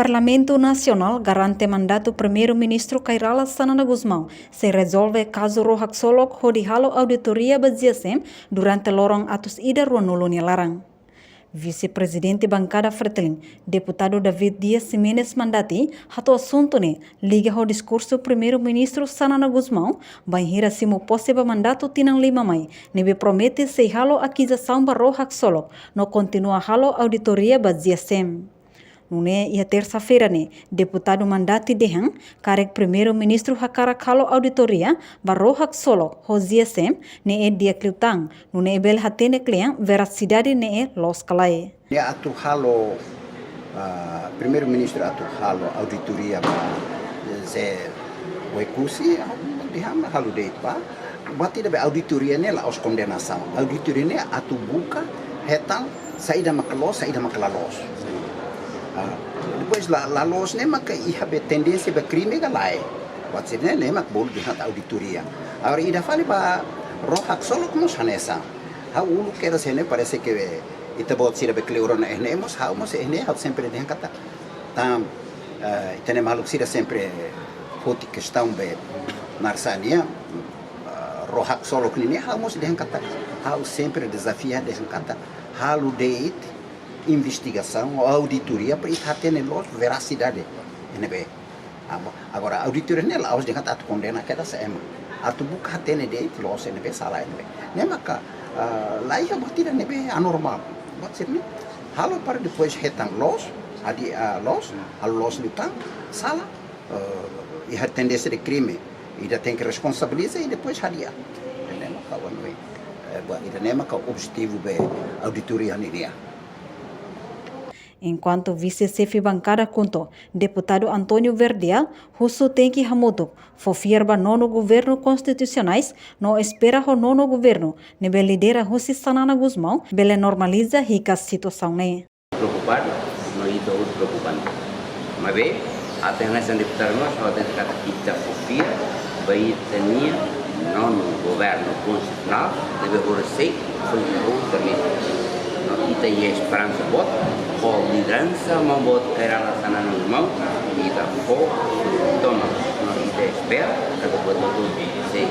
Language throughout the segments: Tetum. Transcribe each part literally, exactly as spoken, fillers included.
Parlamentu Nasionál garante mandatu Primeiru-Ministru Kay Rala Xanana Gusmão sei rezolve kazu ró haksolok hodi halo auditoria ba GSM durante loron atus ida ruanulu nia laran. Vise-Prezidente Bankada Fretilin, Deputadu David Dias Ximenes Mandati, hato'o asuntu ne'e liga ho diskursu Primeiru-Ministru Xanana Gusmão bainhira simu pose ba mandatu tinan lima mai, ne'ebé promete sei halo akizasaun ba ró haksolok no kontinua halo auditoria ba GSM. Nune'e iha tersa-feira ne'e, Deputadu Mandati dehan karik Primeiru-Ministru hakarak halo auditoria ba ró haksolok ho GSM ne'e di'ak liután, nune'e bele hatene kle'an verasidade ne'e loos ka lae. Nia atu halo, ah, Primeiru-Ministru atu halo auditoria ba, eh, Zé Oekusi, ah, dehan halo de'it ba. Buat ida be auditoria ne'e la'ós kondenasaun. Auditoria ne'e atu buka hetan saida mak loos, saida mak la loos. Ah, depois la, la loos ne'e maka iha be tendénsia ba krime ka lae. Buat sira-ne'e, ne'e mak bolu dehan auditoria. Agora ida fali ba ró haksolok mós hanesan. Ha'u uluk kedas iha ne'e parese ke ita-boot sira be kleur ona iha ne'e mós, ha'u mós iha ne'e ha'u sempre dehan katak. Tan, eh, ita-nia maluk sira sempre foti kestaun be narsania, eh, ró haksolok nian, ha'u mós dehan katak. Ha'u sempre dezafia dehan katak. Halo de'it investigasaun, auditoria, para ita hatene loos verasidade. Ne'ebé. Abo, agora, auditoria ne'e la'ós dehan katak atu kondena kedas ema. Atu buka hatene de'it loos ne'ebé sala ne'ebé. Ne'e maka, ah, la iha buat ida ne'ebé anormál. Buat sira-ne'e halo para depois hetan loos, hadi'a, ah, loos, halo loos liután, sala, eh, iha tendénsia de krime. Ida tenke responsabiliza i depois hadi'a. Ida-ne'e maka, eh, buat ida-ne'e maka objetivu be auditoria nian. Enkuantu Vise-Xefe Bankada KHUNTO, Deputadu António Verdial, husu tenke hamutuk, fó fiar ba Nonu Governu Konstitusionais, no espera ho Nonu Governu, ne'ebé lidera husi Xanana Gusmão, bele normaliza hikas situasaun ne'e. Preokupadu, no ita hotu preokupante. Maibé, até hanesan deputadu mós, ha'u hatene katak ita fó fiar ba ita-nia Nonu Governu Konstitusionál, ne'ebé horisehik foin hahú tamit. No ita iha esperansa boot, ho lideransa maun boot Kay Rala Xanana Gusmão, ita fó tomak, no ita espera katak buat hotu sei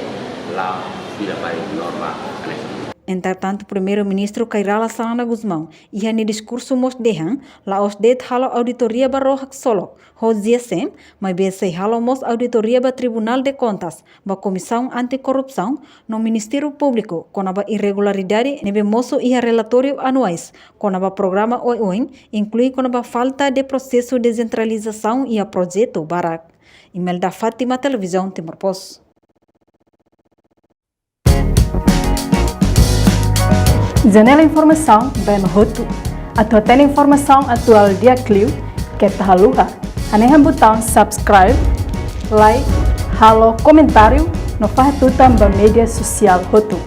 la fila fali normál hanesan. Entretantu, Primeiru-Ministru Kay Rala Xanana Gusmão iha nia diskursu mós dehan, la'ós de'it halo auditoria ba ró haksolok ho GSM, maibé sei halo mós auditoria ba Tribunál de Kontas, ba Komisaun Anti-Korrupsaun, no Ministériu Públiku, kona-ba irregularidade ne'ebé mosu iha relatóriu anuais, kona-ba programa oioin, inklui kona-ba falta de prosesu desentralizasaun iha projetu barak. Imelda Fátima, Televizaun Timor Post. Janela informasaun ba ema hotu. Atu hatene informasaun atuál di'ak liu, keta haluha hanehan butaun subscribe, like, halo komentáriu no fahe tutan ba média sosiál hotu.